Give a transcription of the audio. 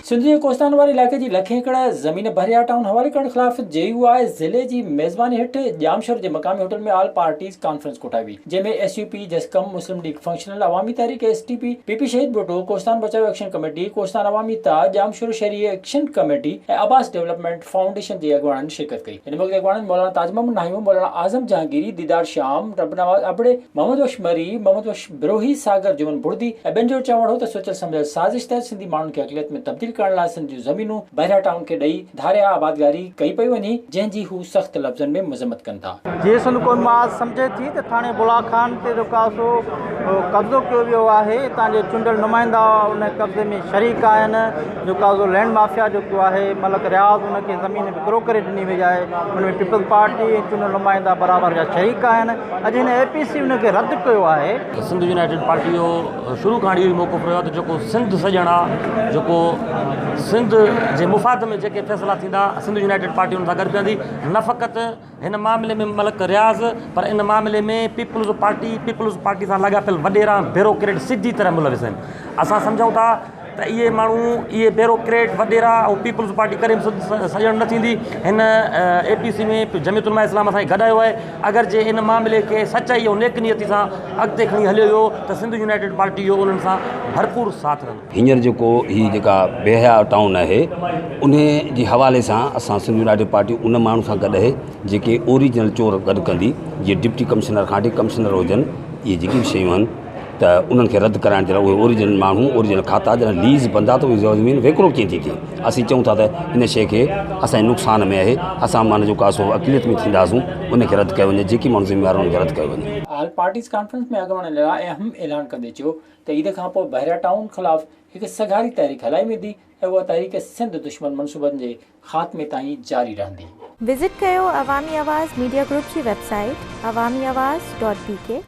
سنڌ جي ڪوهستان واري علائقي جي لکين ايڪڙ زمين بحريا ٽائون حوالي ڪرڻ خلاف جي يو آء ضلعي جي ميزباني هيٺ ڄامشوري جي مقامي هوٽل ۾ آل پارٽيز ڪانفرنس ڪوٺائي وئي جنهن ۾ S U P, JSQM, Muslim League Functional, Awami Tehreek, S T P, P P Shaheed Bhutto, Kohistan Bachao action committee, Kohistan Awami Ittehad, Jamshoro Shehri action committee ۽ Abbas development foundation جي اڳواڻن شرڪت ڪئي. ان موقعي تي اڳواڻن مولانا تاج محمد ناهيون، مولانا اعظم جهانگيري، ديدار شيام، ربنواز ابڙي، محمد بخش مري، محمد بخش بروهي، ساگر جمن بڙدي ۽ ٻين جو چوڻ هو ته سوچيل سمجهيل سازش تحت سنڌي ماڻهن کي اقليت ۾ تبديل ڪرڻ لاء سنڌ جون زمينون بحريا ٽائون کي ڏئي ڌاريا آبادگاري ڪئي پئي وڃي، جنهن جي هو سخت لفظن ۾ مذمت ڪن ٿا. جي سنڌ قومي محاذ سمجهي ٿي ته ٿاڻي بولا خان تي جيڪو آهي سو قبضو ڪيو ويو آهي، اتان جي چونڊيل نمائندا ان قبضي ۾ شريڪ آهن، جيڪو آهي سو لينڊ مافيا جيڪو آهي ملڪ رياض ان کي زمين وڪرو ڪري ڏني وئي آهي، ان ۾ پيپلز پارٽي ۽ چونڊيل نمائندا برابر جا شريڪ آهن. اڄ هن اي پي سي ان کي رد ڪيو آهي. سنڌ يونائيٽيڊ پارٽي جو شروع کان اهو ئي موقف رهيو آهي ته جيڪو سنڌ سڄڻ آ جيڪو سنڌ جي مفاد ۾ جيڪي فيصلا ٿيندا سنڌ يونائيٽيڊ پارٽي ان سان گڏ بيهندي نه فقط هن معاملي ۾ ملڪ رياض پر ان معاملي ۾ پيپلز پارٽي پيپلز پارٽي سان لاڳاپيل وڏيرا بيروڪريٽ سڌي طرح ملوث آهن اسان سمجهون ٿا ته اهي ماڻهو اهي بيروڪريٽ وڏيرا ۽ پيپلز پارٽي ڪڏهن به سڄڻ نه ٿيندي هن اي پي سي ۾ جمعيت علماء اسلام اسان کي گڏايو آهي اگر جي ان معاملي کي سچائي ۽ نيڪ نيتي سان اڳتي کڻي هليو ويو ته سنڌ يونائيٽيڊ پارٽي جو انهن سان ڀرپور ساٿ رهندو. هينئر جيڪو هي جيڪا بي حيا ٽائون آهي انهي جي حوالي سان اسان سنڌ يونائيٽيڊ پارٽي ان ماڻهن سان گڏ آهي جيڪي اوريجنل چور گڏ ڪندي جيئن ڊپٽي ڪمشنر کان وٺي ڪمشنر هجن اهي جيڪي به شيون آهن ته انهن کي رد ڪرائڻ جي لاء اهي اوريجنل ماڻهو اوريجنل کاتا جڏهن ليز بندا ته اهي زمين ويڪرو ڪيئن ٿي ٿئي اسين چئون ٿا ته ان شيء کي اسان جي نقصان ۾ آهي اسان معنيٰ جو ڪاسو اقليت ۾ ٿينداسون ان کي رد ڪيو وڃي جيڪي ماڻهو ذميوار آهن انهن کي رد ڪيو وڃي. آل پارٽيز ڪانفرنس ۾ اڳواڻن لاء اهم اعلان ڪندي چيو ته عيد کانپوء بحريا ٽائون خلاف هڪ سگهاري تحريڪ هلائي ويندي ۽ اها تحريڪ سنڌ دشمن منصوبن جي خاتمي تائين جاري رهندي. وزٽ ڪيو عوامي آواز ميڊيا گروپ جي website Awami Awaz dot B K.